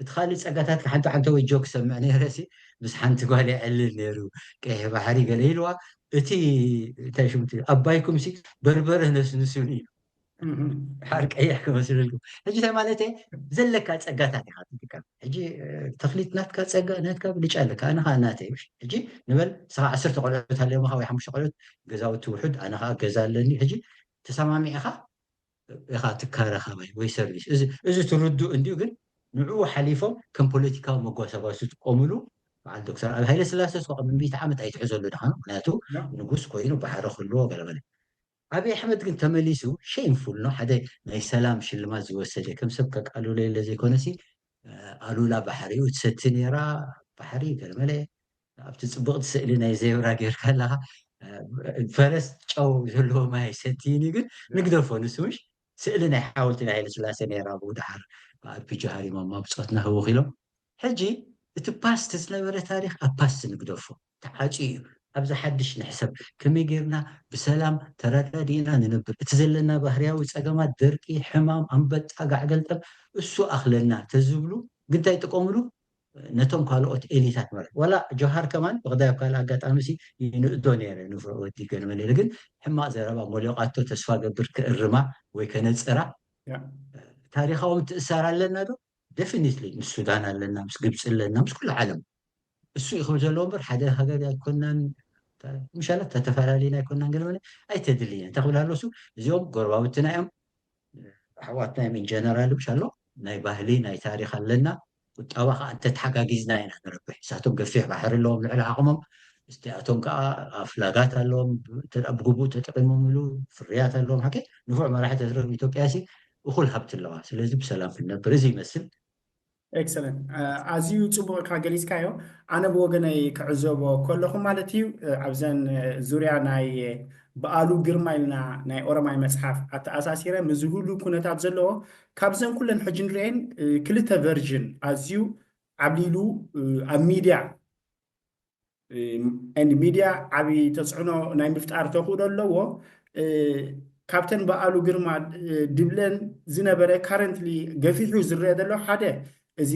እቲ ካልእ ጸጋታት ሓንቲ ሓንቲ ወይ ጆክ ሰምዕ ነይረ ሲ ምስ ሓንቲ ጓል የዕልል ነይሩ። ቀይሕ ባሕሪ ገለ ኢልዋ። እቲ እንታይ ሽሙ እቲ ኣባይኩም ሲ በርበረ ነስንሱን እዩ። ሓር ቀይሕ ክመስለልኩም። ሕጂ እንታይ ማለት እየ? ዘለካ ጸጋታት ኢኻ ትጥቀም። ሕጂ፣ እ፣ ተኽሊት ናትካ ጸጋ፣ ናትካ ብልጫ ኣለካ። ኣነ ኸኣ ናተይ፣ ምሽ? ሕጂ ንበል፣ ንስኻ ዓሰርተ ቆልዑት ኣለዮም፣ ወይ ሓሙሽተ ቆልዑት፣ ገዛውቲ ውሑድ፣ ኣነ ኸኣ ገዛ ኣለኒ። ሕጂ ተሰማሚዕኻ ኢኻ ትካረ ካባይ ወይ ሰርቪስ። እዚ፣ እዚ ትርድኡ እንድዩ፣ ግን ንዕኡ ሓሊፎም ከም ፖለቲካዊ መጓሰጓሲ ዝጥቀሙሉ በዓል ዶክተር ኣብ ሃይለ ስላሴ እስከ ቅድሚ ሚእቲ ዓመት ኣይትሕዘሉ ድኻ? ምኽንያቱ ያ። ንጉስ ኮይኑ ባሕሪ ክህልዎ ገለበለ። ኣብይ ኣሕመድ ግን ተመሊሱ ሼምፉል ነው። ሓደ ናይ ሰላም ሽልማት ዝወሰደ ከም ሰብ ከቃልሎ የለ ዘይኮነሲ፣ እ፣ ኣሉላ ባሕሪኡ ትሰቲ ነይራ፣ ባሕሪ ገለመለ ኣብቲ ጽብቕቲ ስእሊ ናይ ዜብራ ጌርካ ኣለኻ። እ፣ ፈረስ ጨው ዘለዎ ማይ ኣይሰትይን እዩ፣ ግን ንግደፎ ንሱ ምሽ ስእሊ ናይ ሓወልቲ ናይ ሃይለ ስላሴ ነይራ ብኡ ደሓር ብኣቢ ጆሃር ኢማም ኣብ ጾትና ህውኽ ኢሎም። ሕጂ እቲ ፓስት ዝነበረ ታሪኽ ኣብ ፓስት ንግደፎ። ተዓጽዩ እዩ። ኣብዚ ሓድሽ ንሕሰብ። ከመይ ጌርና ብሰላም ተረዳዲእና ንነብር? እቲ ዘለና ባህርያዊ ጸገማት፣ ደርቂ፣ ሕማም፣ ኣንበጣ፣ ጋዕገልጠም፣ እሱ ኣኽለና ተዝብሉ፣ ግን እንታይ ይጥቀምሉ? ነቶም ካልኦት ኤሊታት ማለት። ዋላ ጆሃር ከማን ብኽዳይ ኣብ ካልእ ኣጋጣሚ ሲ ይንእዶ ነይረ፣ ንፉዕ ወዲ ገለ መለ ኢለ። ግን ሕማቕ ዘረባ ሞሊቓቶ፣ ተስፋ ገብር ክእርማ ወይ ከነጽራ። ያ። ታሪኻዊ ምትእስሳር ኣለና ዶ? ደፊኒትሊ ምስ ሱዳን ኣለና፣ ምስ ግብጺ ኣለና፣ ምስ ኩሉ ዓለም። እሱ እዩ ክብል ዘለዎ እምበር ሓደ ሃገር ኣይኮናን። ምሻላ ተተፈላለዩና ኣይኮናን ገለ ኣይተድልየን። እንታይ ክብል ኣለሱ? እዚኦም ጎረባብትና እዮም፣ ኣሕዋትና እዮም። ኢንጀነራል ብሻሎ ናይ ባህሊ ናይ ታሪኽ ኣለና። ቁጠባ ከዓ እንተተሓጋጊዝና ኢና ንረብሕ። ንሳቶም ገፊሕ ባሕሪ ኣለዎም ልዕሊ ዓቕሞም፣ እዚኣቶም ከዓ ኣፍላጋት ኣለዎም፣ ብግቡእ ተጠቂሞምሉ ፍርያት ኣለዎም። ሓቂ ንፉዕ መራሒ ተትረክብ ኢትዮጵያ ሲ እኹል ሃብቲ ኣለዋ። ስለዚ ብሰላም ክንነብር እዚ ይመስል። ኤክሰለንት፣ ኣዝዩ ፅቡቅ ኢካ ገሊፅካዮ። ኣነ ብወገነይ ክዕዘቦ ከለኹ ማለት እዩ፣ ኣብዘን ዙርያ ናይ በኣሉ ግርማ ኢልና ናይ ኦሮማይ መፅሓፍ ኣተኣሳሲረ ምዚ ሁሉ ኩነታት ዘለዎ ካብዘን ኩለን ሕጂ ንሪኤን ክልተ ቨርዥን ኣዝዩ ዓብሊሉ ኣብ ሚድያ ኤንድ ሚድያ ዓብዪ ተፅዕኖ ናይ ምፍጣር ተኽእሎ ኣለዎ። ካብተን በኣሉ ግርማ ድብለን ዝነበረ ካረንትሊ ገፊሑ ዝረአ ዘሎ ሓደ እዚ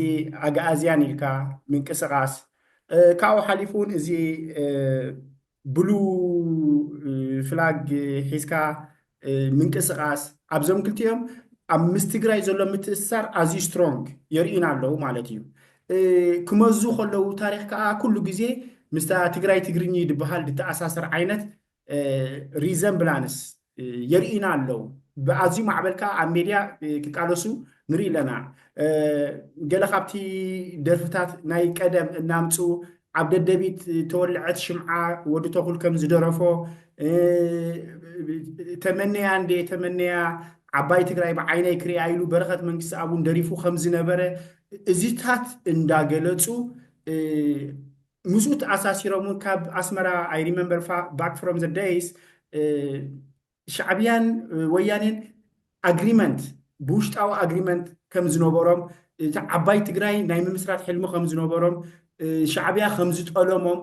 ኣግኣዝያን ኢልካ ምንቅስቃስ፣ ካብኡ ሓሊፉ እውን እዚ ብሉ ፍላግ ሒዝካ ምንቅስቃስ ኣብዞም ክልቲኦም ኣብ ምስ ትግራይ ዘሎ ምትእስሳር ኣዝዩ ስትሮንግ የርእዩና ኣለዉ ማለት እዩ። ክመዙ ከለዉ ታሪኽ ከዓ ኩሉ ግዜ ምስታ ትግራይ ትግርኚ ዝበሃል ዝተኣሳሰር ዓይነት ሪዘምብላንስ የርእዩና ኣለዉ። ብኣዝዩ ማዕበል ከዓ ኣብ ሜድያ ክቃለሱ ንርኢ ኣለና። ገለ ካብቲ ደርፍታት ናይ ቀደም እናምፁ ኣብ ደደቢት ተወልዐት ሽምዓ ወዲ ተኹል ከም ዝደረፎ፣ ተመነያ እንዴ ተመነያ ዓባይ ትግራይ ብዓይነይ ክሪኣ ኢሉ በረኸት መንግስቲ ኣቡን ደሪፉ ከም ዝነበረ እዚታት እንዳገለፁ ምስኡ ተኣሳሲሮም እውን ካብ ኣስመራ I remember back from the days ሻዕብያን ወያኔን ኣግሪመንት ብውሽጣዊ ኣግሪመንት ከም ዝነበሮም፣ እቲ ዓባይ ትግራይ ናይ ምምስራት ሕልሚ ከም ዝነበሮም፣ ሻዕብያ ከም ዝጠለሞም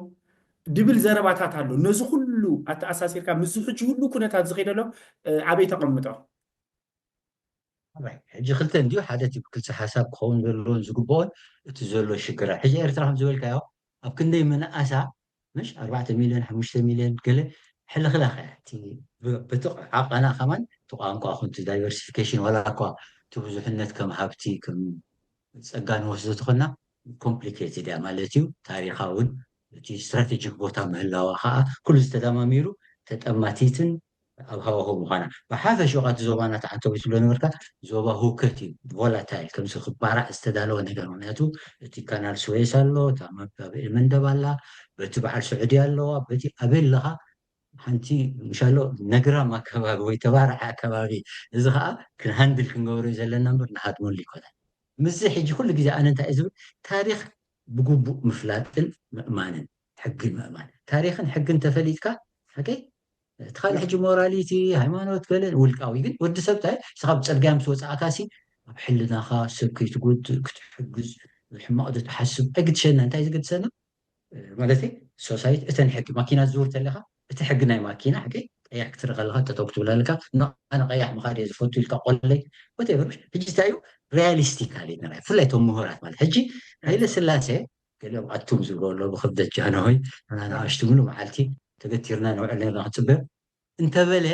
ድብል ዘረባታት ኣሎ። ነዚ ኩሉ ኣተኣሳሲርካ ምስ ሕጂ ሁሉ ኩነታት ዝኸይደሎ ኣበይ ተቐምጦ? ሕጂ ክልተ እንዲዩ ሓደ እቲ ክልተ ሓሳብ ክኸውን ዘለዎን ዝግብኦን እቲ ዘሎ ሽግራት ሕጂ ኤርትራ ከም ዝበልካዮ ኣብ ክንደይ መናእሳ ምሽ ኣርባዕተ ሚልዮን ሓሙሽተ ሚልዮን ገለ ሕልኽላኽ እያ እቲ በቲ ዓቐና ከማን እቲ ቋንቋ ኹን እቲ ዳይቨርሲፊኬሽን ዋላ እኳ እቲ ብዙሕነት ከም ሃብቲ ከም ጸጋ ንወስዶ ተኾና ኮምፕሊኬትድ እያ ማለት እዩ። ታሪኻውን እቲ ስትራቴጂክ ቦታ ምህላዋ ከዓ ኩሉ ዝተደማሚሩ ተጠማቲትን ኣብ ሃዋህው ምዃና ብሓፈሽኡ እቲ ዞባና ተዓንተው ትብሎ ነበርካ። ዞባ ህውከት እዩ፣ ቮላታይል ከምዚ ክባራዕ ዝተዳለወ ነገር። ምክንያቱ እቲ ካናል ስዌስ ኣሎ፣ እታ መጋብኢ መንደብ ኣላ፣ በቲ በዓል ስዑዲ ኣለዋ፣ በቲ ኣበይ ኣለኻ ሓንቲ ምሻሎ ነግራም ኣከባቢ ወይ ተባራዕ ኣከባቢ። እዚ ከዓ ክንሃንድል ክንገብሮ እዩ ዘለና እምበር ንሃድመሉ ይኮነን። ምስዚ ሕጂ ኩሉ ግዜ ኣነ እንታይ ዝብል ታሪኽ ብግቡእ ምፍላጥን ምእማንን ሕግን ምእማን ታሪኽን ሕግን ተፈሊጥካ ሓቂ እቲ ካልእ ሕጂ ሞራሊቲ ሃይማኖት ገለ ውልቃዊ ግን ወዲ ሰብ እንታይ ስኻ ብፀርግያ ምስ ወፃእካ ሲ ኣብ ሕልናኻ ሰብ ከይትጎድእ ክትሕግዝ ሕማቕ ትሓስብ ኣይግድሸና እንታይ ዝግድሰና ማለት ሶሳይቲ እተን ሕጊ ማኪና ዝዝውር ተለካ እቲ ሕጊ ናይ ማኪና ሕጊ ቀያሕ ክትርኢ ከለካ ጠጠው ክትብል ኣለካ ንቀያሕ ምካድ እየ ዝፈቱ ኢልካ ቆለይ ወቴቨር ሕጂ እንታይ እዩ ሪያሊስቲካሊ ንራይ ብፍላይ ቶም ምሁራት ማለት ሕጂ ሃይለ ስላሴ ገሊኦም ኣቱም ዝብሎ ኣሎ ብክብደት ጃንሆይ ንኣሽቱ ሙሉ መዓልቲ ተገቲርና ንውዕል ነርና ክፅበ እንተበለ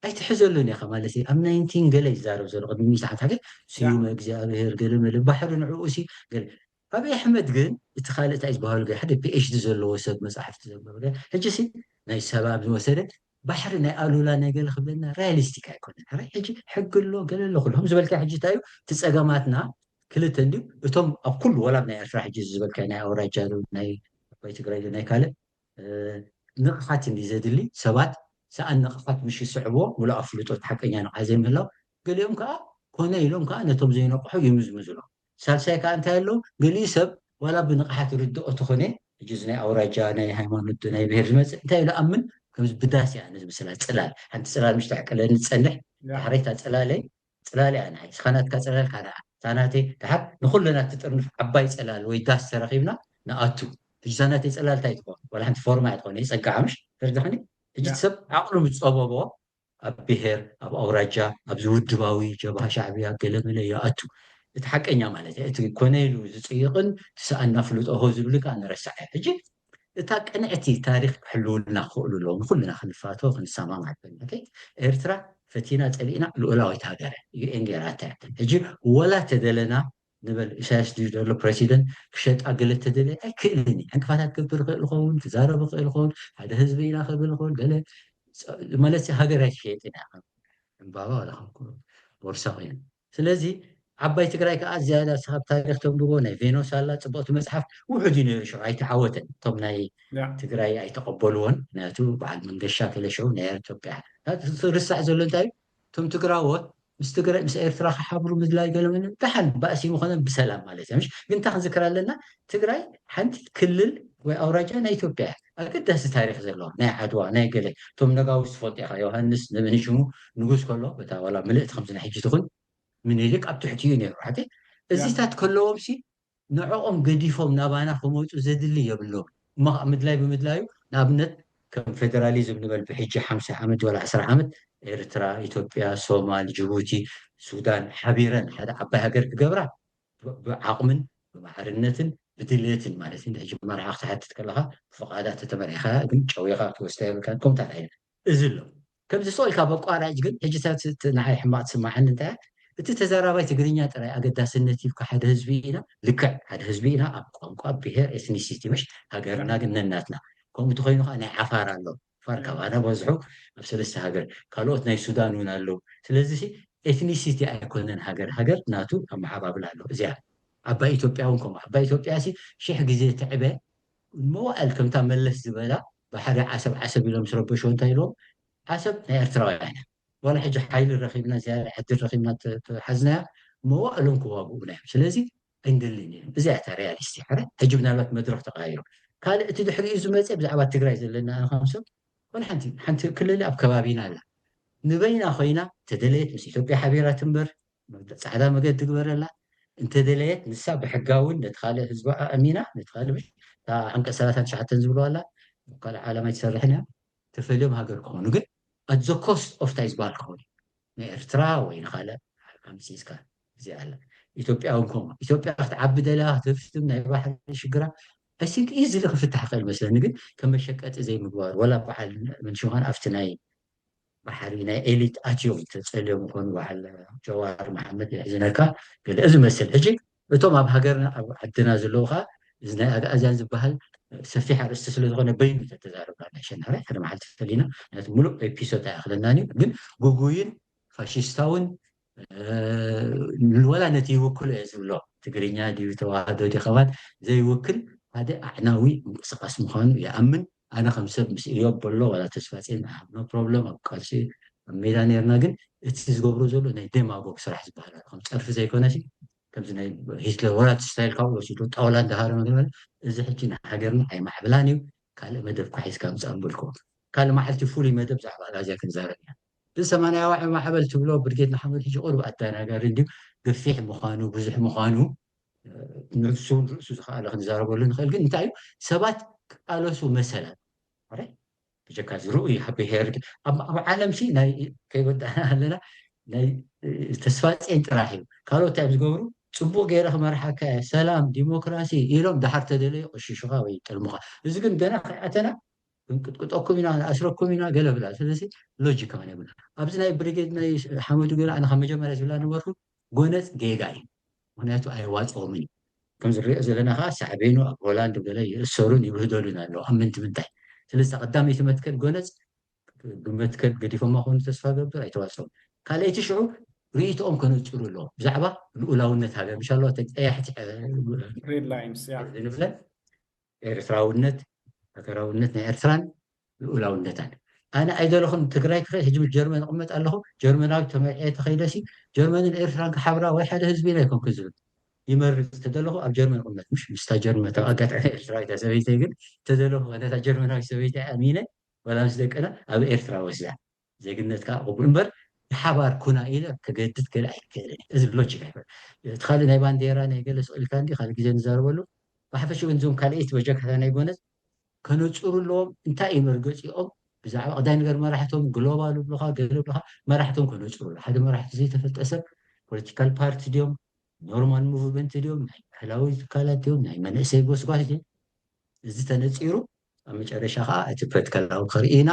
ኣይትሕዘሉን ኢኻ ማለት እዩ ኣብ ናይንቲን ገለ ይዛረብ ዘሎ ቅድሚ ሚእቲ ዓመት ሓገ ስዩመ እግዚኣብሔር ገለ መለ ባሕሪ ንዕኡ ሲ ገለ ኣብይ ኣሕመድ ግን እቲ ካልእ እንታይ ዝበሃሉ ገ ሓደ ፒኤችዲ ዘለዎ ሰብ መፅሓፍቲ ዘንበበ ገ ሕጂ ሲ ናይ ሰባ ዝወሰደ ባሕሪ ናይ ኣሉላ ናይ ገለ ክብለና ሪያሊስቲክ ኣይኮነን ሕጂ ሕጊ ኣሎ ገለ ኣሎ ኩሉ ከም ዝበልካ ሕጂ እንታይ እዩ እቲ ፀገማትና ክልተ እንድዩ እቶም ኣብ ኩሉ ወላ ናይ ኤርትራ ሕጂ ዝበልካ ናይ ኣውራጃ ናይ ኣባይ ትግራይ ናይ ካልእ ንቕሓት እንዲ ዘድሊ ሰባት ሰኣን ንቕሓት ምሽ ይስዕብዎ ሙሉእ ኣፍልጦ ሓቀኛ ንቕሓት ዘይምህላው ገሊኦም ከዓ ኮነ ኢሎም ከዓ ነቶም ዘይነቕሑ ይምዝምዝሎም ሳልሳይ ከዓ እንታይ ኣለዉ ገሊኡ ሰብ ዋላ ብንቕሓት ርድኦ ተኾነ ሕጂ ናይ ኣውራጃ ናይ ሃይማኖት ናይ ብሄር ዝመፅእ እንታይ ኢሉ ኣምን ከምዚ ብዳስ እያ ነዚ ምስላ ፅላል ሓንቲ ፅላል ምሽ ተዕቅለኒ ዝፀንሕ ዳሕረይታ ፅላለይ ፅላል እያ ናይ ስኻናትካ ፅላል ካዳ ሳናተይ ድሓር ንኩልና ትጥርንፍ ዓባይ ፅላል ወይ ዳስ ተረኺብና ንኣቱ ሕጂ ሳናተይ ፅላል እንታይ ትኾን ዋላ ሓንቲ ፎርማ እያ ትኾን ይፀግዓ ምሽ ተርድሕኒ ሕጂ ሰብ ዓቕሉ ዝፀበቦ ኣብ ብሄር ኣብ ኣውራጃ ኣብዚ ውድባዊ ጀብሃ ሻዕብያ ገለመለ ይኣቱ እቲ ሓቀኛ ማለት እያ እቲ ኮነ ኢሉ ዝፅይቕን ትስኣና ፍልጦ ሆ ዝብል ከዓ ንረሳዕ ሕጂ እታ ቅንዕቲ ታሪክ ክሕልውልና ክኽእሉ ኣለዎም ኩልና ክንፋቶ ክንሰማማዕ ይፈል ኤርትራ ፈቲና ፀሊእና ልኡላዊት ሃገር ዩኤን ገይራታ ሕጂ ወላ ተደለና ንበል ኢሳያስ ድዩ ዘሎ ፕረሲደንት ክሸጣ ገለ ተደለ ኣይክእልን እዩ። ዕንቅፋታት ክገብር ይኽእል ይኸውን፣ ክዛረብ ይኽእል ይኸውን፣ ሓደ ህዝቢ ኢና ክብል ይኸውን፣ ገለ ማለት ሃገር ኣይትሸየጥን እያ። ዕምባባ ዋላ ከም ቦርሳ ኮይኑ። ስለዚ ዓባይ ትግራይ ከዓ ዝያዳ ስኻብ ታሪክ ተንብቦ ናይ ቬኖስ ኣላ ፅቡቅቲ መፅሓፍ ውሑድ እዩ ነይሩ ሽዑ ኣይተዓወተን። እቶም ናይ ትግራይ ኣይተቀበልዎን። ምክንያቱ በዓል መንገሻ ከለሸው ናይ ኢትዮጵያ ርሳዕ ዘሎ እንታይ እዩ? እቶም ትግራዎት ምስ ትግራይ ምስ ኤርትራ ክሓብሩ ምድላይ ገለመለ ደሓን ባእሲ ምኾነ ብሰላም ማለት እዩ። ግን እንታይ ክንዝክር ኣለና? ትግራይ ሓንቲ ክልል ወይ ኣውራጃ ናይ ኢትዮጵያ ኣገዳሲ ታሪክ ዘለዋ ናይ ዓድዋ ናይ ገለ እቶም ነጋውስ ትፈልጡ ኢኻ። ዮሃንስ ንብንሽሙ ንጉስ ከሎ በታ ዋላ ምልእቲ ከምዚ ናይ ሕጂ ትኹን ምኒልክ ኣብ ትሕቲ እዩ ነይሩ። ሓቂ እዚታት ከለዎም ሲ ንዕኦም ገዲፎም ናባና ክመፁ ዘድሊ የብሎም። ምድላይ ብምድላዩ ንኣብነት ከም ፌደራሊዝም ንበል ብሕጂ ሓምሳ ዓመት ወላ ዕስራ ዓመት ኤርትራ፣ ኢትዮጵያ፣ ሶማል፣ ጅቡቲ፣ ሱዳን ሓቢረን ሓደ ዓባይ ሃገር ክገብራ ብዓቕምን ብማዕርነትን ብድልየትን ማለት እዩ። ሕጂ መርዓ ክትሓትት ከለካ ብፍቓዳ ተተመርዒኻ ግን ጨዊኻ ክትወስዳ የብልካን። ከምታት ዓይነት እዚ ኣሎ። ከምዚ ስቕ ኢልካ በቋራጭ ግን ሕጂ ንዓይ ሕማቕ ትስማዓኒ እንታይ እቲ ተዛራባይ ትግርኛ ጥራይ ኣገዳስነት ይብካ ሓደ ህዝቢ ኢና ልክዕ ሓደ ህዝቢ ኢና ኣብ ቋንቋ ብሄር ኤትኒሲቲ ምሽ ሃገርና ግን ነናትና ከምኡ ተኮይኑ ከዓ ናይ ዓፋር ኣሎ ዓፋር ካባና በዝሑ ኣብ ሰለስተ ሃገር ካልኦት ናይ ሱዳን እውን ኣለዉ ስለዚ ኤትኒሲቲ ኣይኮነን ሃገር ሃገር ናቱ ኣመሓባብላ ኣሎ እዚኣ ዓባይ ኢትዮጵያ እውን ከምኡ ዓባይ ኢትዮጵያ ሲ ሽሕ ግዜ ትዕበ መዋእል ከምታ መለስ ዝበላ ባሕሪ ዓሰብ ዓሰብ ኢሎም ዝረበሹ እንታይ ኢሎም ዓሰብ ናይ ኤርትራውያን እያ ዋላ ሕጂ ሓይሊ ረኺብና ዝያዳ ዕድል ረኺብና ተሓዝናያ መዋእሎም ክዋግኡና እዮም ስለዚ ኣይንደልን እዮም እዚኣ እታ ሪያሊስቲ ሕረ ሕጂ ምናልባት መድረክ ተቃይሩ ካልእ እቲ ድሕሪኡ ዝመፀ ብዛዕባ ትግራይ ዘለና ኣነ ከም ሰብ ኮነ ሓንቲ ሓንቲ ክልል ኣብ ከባቢና ኣላ ንበይና ኮይና ተደለየት ምስ ኢትዮጵያ ሓቢራ ትንበር ፃዕዳ መገዲ ግበረላ እንተደለየት ንሳ ብሕጋውን ነቲ ካልእ ህዝቢ ኣእሚና ነቲ ካልእ ምሽ ዓንቀ ሰላሳን ትሽዓተን ዝብለዋ ኣላ ካልእ ዓለም ኣይትሰርሕን እያ ተፈልዮም ሃገር ክኾኑ ግን at the cost of ታይ ዝበሃል ክኸውን እዩ ንኤርትራ ወይ ንካልእ ኣምሲስካ እዚኣ ኣላ ኢትዮጵያ እውን ከምኡ ኢትዮጵያ ክትዓቢ ደላ ክትህፍትም ናይ ባሕሪ ሽግራ I think easily ክፍታሕ ክእል መስለኒ ግን ከም መሸቀጢ ዘይምግባር ወላ በዓል ምንሽኻን ኣብቲ ናይ ባሕሪ ናይ ኤሊት ኣትዮም ተፀልዮም ይኾኑ በዓል ጀዋር መሓመድ ይሕዝነካ ገለ እዚ መስል ሕጂ እቶም ኣብ ሃገርና ኣብ ዓድና ዘለዉ ከዓ እዚ ናይ ኣግኣዝያን ዝበሃል ሰፊሕ ኣርእስቲ ስለ ዝኾነ በይኑ ተተዛረብና ናይ ሸንሕረ ሓደ መዓልቲ ፈሊና ምክንያቱ ሙሉእ ኤፒሶድ ኣይኣኽለናን እዩ ግን ጉጉይን ፋሽስታውን ንወላ ነቲ ይውክሎ እየ ዝብሎ ትግርኛ ድዩ ተዋህዶ ድዩ ከማን ዘይውክል ሓደ ኣዕናዊ ምንቅስቃስ ምዃኑ ይኣምን ኣነ ከም ሰብ ምስ እዮብ በሎ ዋላ ተስፋፅን ኖ ፕሮብለም ኣብ ቃልሲ ኣብ ሜዳ ነርና ግን እቲ ዝገብሮ ዘሎ ናይ ደማጎግ ስራሕ ዝበሃል ከም ፀርፊ ዘይኮነ ከምዚ ናይ ሂትለር ወራት ስታይል ካብኡ ወሲዱ ጣውላ እንዳሃረመ ዝበለ እዚ ሕጂ ንሃገርና ኣይማዕብላን እዩ ካልእ መደብ ኳሒዝካ ምፃእ ምበልኩ ካልእ መዓልቲ ፍሉይ መደብ ዛዕባ ኣግኣዝያ ክንዛረብ ኢና እዚ ሰማንያዊ ማዕበል ትብሎ ብርጌድ ንሓመድ ሕጂ ቁሩብ ኣደናጋሪ እንድዩ ገፊሕ ምዃኑ ብዙሕ ምዃኑ ንሱ ርእሱ ዝኸኣለ ክንዛረበሉ ንኽእል ግን እንታይ እዩ ሰባት ክቃለሱ መሰላት ብጀካ ዝርኡ ይሓብሄር ኣብ ዓለም ሲ ናይ ከይወዳእና ኣለና ናይ ተስፋ ጼን ጥራሕ እዩ ካልኦት እንታይ ዝገብሩ ፅቡቅ ገይረ ክመርሓካ ሰላም ዲሞክራሲ ኢሎም ድሓር ተደለዩ ቆሽሹካ ወይ ይጠልሙካ እዚ ግን ገና ከይኣተና ክንቅጥቅጠኩም ኢና ንኣስረኩም ኢና ገለ ብላ ስለዚ ሎጂክ ከመን የብሉ ኣብዚ ናይ ብሪጌድ ናይ ሓመዱ ገለ ኣነ ካብ መጀመርያ ዝብላ ነበርኩ ጎነፅ ጌጋ እዩ ምክንያቱ ኣይዋፅኦምን እዩ ከም ዝሪኦ ዘለና ከዓ ሳዕቤኑ ኣብ ሆላንድ ገለ ይእሰሩን ይብህደሉን ኣለዉ ኣብ ምንቲ ምንታይ ስለዚ ቀዳመይቲ መትከል ጎነፅ ብመትከል ገዲፎማ ክኾኑ ተስፋ ገብር ኣይተዋፅኦም ካልኣይቲ ሽዑ ርእይቶኦም ከነፅሩ ኣለዎ ብዛዕባ ልኡላውነት ሃገር ምሻ ኣለዋ ተፀያሕቲ ሬድ ላይንስ ያ ንብለን ኤርትራውነት ሃገራውነት ናይ ኤርትራን ልኡላውነታን ኣነ ኣይደለኹን ትግራይ ክኸ ሕጂ ምስ ጀርመን እቕመጥ ኣለኹ ጀርመናዊ ተመርዕየ ተኸይደሲ ጀርመንን ኤርትራን ክሓብራ ወይ ሓደ ህዝቢ ኢና ይኮንኩ ዝብል ይመርፅ ተደለኹ ኣብ ጀርመን እቕመጥ ምሽ ምስታ ጀርመን ተባጋጣሚ ኤርትራዊት ሰበይተይ ግን ተደለኹ ነታ ጀርመናዊት ሰበይተይ ኣሚነ ወላ ምስ ደቅና ኣብ ኤርትራ ወስዳ ዜግነት ከዓ ቅቡል እምበር ብሓባር ኩና ኢለ ክገድድ ገለ ኣይክእልን እዚ ሎጂክ ኣይኮን እቲ ካልእ ናይ ባንዴራ ናይ ገለ ስቕ ኢልካ እንዲ ካልእ ግዜ ንዛረበሉ ብሓፈሽኡ እዞም ካልኣይቲ በጀካታ ናይ ጎነዝ ከነፅሩ ኣለዎም እንታይ እዩ መርገፂኦም ብዛዕባ ቀዳይ ነገር መራሕቶም ግሎባል ብልኻ ገለ ብልኻ መራሕቶም ከነፅሩ ሓደ መራሕቲ ዘይተፈልጠ ሰብ ፖለቲካል ፓርቲ ድዮም ኖርማል ሙቭመንት ድዮም ናይ ባህላዊ ትካላት ድዮም ናይ መንእሰይ ጎስጓስ ድዮም እዚ ተነፂሩ ኣብ መጨረሻ ከዓ እቲ ፖለቲካላዊ ክርኢ ኢና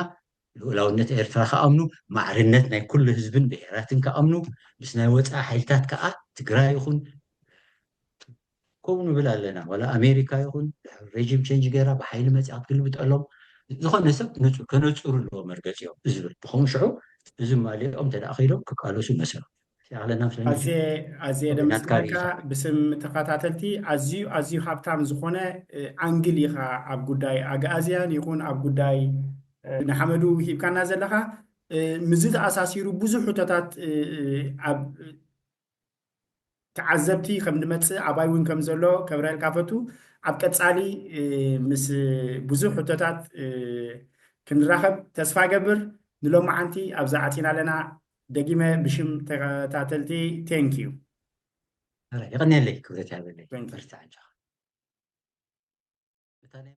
ልኡላውነት ኤርትራ ክኣምኑ ማዕርነት ናይ ኩሉ ህዝብን ብሄራትን ክኣምኑ ምስ ናይ ወፃኢ ሓይልታት ከዓ ትግራይ ይኹን ከምኡ ንብል ኣለና። ዋላ ኣሜሪካ ይኹን ሬጂም ቼንጅ ገይራ ብሓይሊ መፅያ ክትግልብጠሎም ዝኾነ ሰብ ንፁ- ከነፅሩ ኣለዎ መርገፂኦም ዝብል ብኸምኡ ሽዑ እዚ ማሊኦም እንተ ደኣ ከይዶም ክቃለሱ መሰሎም። ያዕለና ስለምሽ ኣዝየ ኣዝየ ናትካ ደምስግነካ ሪኢኻ። ብስም ተኸታተልቲ። ኣዝዩ ኣዝዩ ሃብታም ዝኾነ እ፣ ኣንግል ኢኻ ኣብ ጉዳይ ኣግኣዝያን ይኹን ኣብ ጉዳይ እ፣ ንሓመዱ ሂብካና ዘለኻ እ፣ ምስዚ ተኣሳሲሩ ብዙሕ ሕቶታት እ፣ እ፣ ኣብ ተዓዘብቲ ከም ዝመፅእ ኣባይ እውን ከም ዘሎ ከብረልካ ፈቱ። ኣብ ቀፃሊ እ፣ ምስ ብዙሕ ሕቶታት እ፣ ክንራኸብ ተስፋ ገብር። ንሎማዓንቲ ኣብዛ ዓፂና ኣለና። ደጊመ ብሽም ተኸታተልቲ ቴንኪዩ። ይቐንየለይ ክብረት ያበለይ Thank you. በርትዕ ኣጆኻ። እታ ናይ